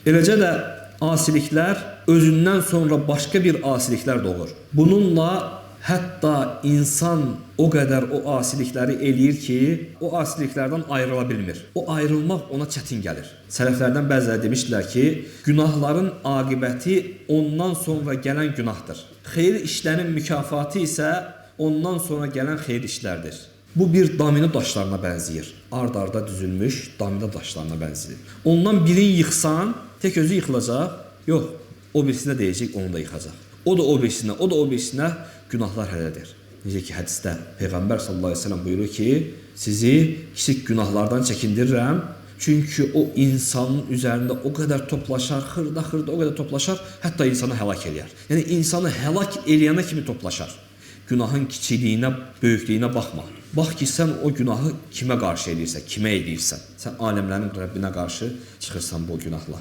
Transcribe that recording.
Eləcə də asiliklər özündən sonra başqa bir asiliklər doğur. Bununla hətta insan o qədər o asilikləri eləyir ki, o asiliklərdən ayrıla bilmir. O ayrılmaq ona çətin gəlir. Sələflərdən bəziləri demişdilər ki, günahların aqibəti ondan sonra gələn günahdır. Xeyir işlərin mükafatı isə ondan sonra gələn xeyir işlərdir. Bu bir domino daşlarına bənzəyir. Ard-arda düzülmüş domino daşlarına bənzəyir. Ondan birini yıxsan, tək özü yıxılacaq? Yox, o birisinə deyəcək, onu da yıxacaq. O da o birisinə, o da o birisinə günahlar hələdir. Necə ki hədisdə Peyğəmbər sallallahu əleyhi və səlləm buyurur ki, sizi kiçik günahlardan çəkindirirəm. Çünki o insanın üzərində o qədər toplaşar, xırda-xırda o qədər toplaşar, hətta insanı həlak eləyər. Yəni insanı həlak eləyənə kimi toplaşar. Günahın kiçikliyinə, böyüklüyünə baxma. Bax ki, sən o günahı kimə qarşı eləyirsən, kimə eləyirsən. Sən aləmlərin Rəbbinə qarşı çıxırsan bu günahla.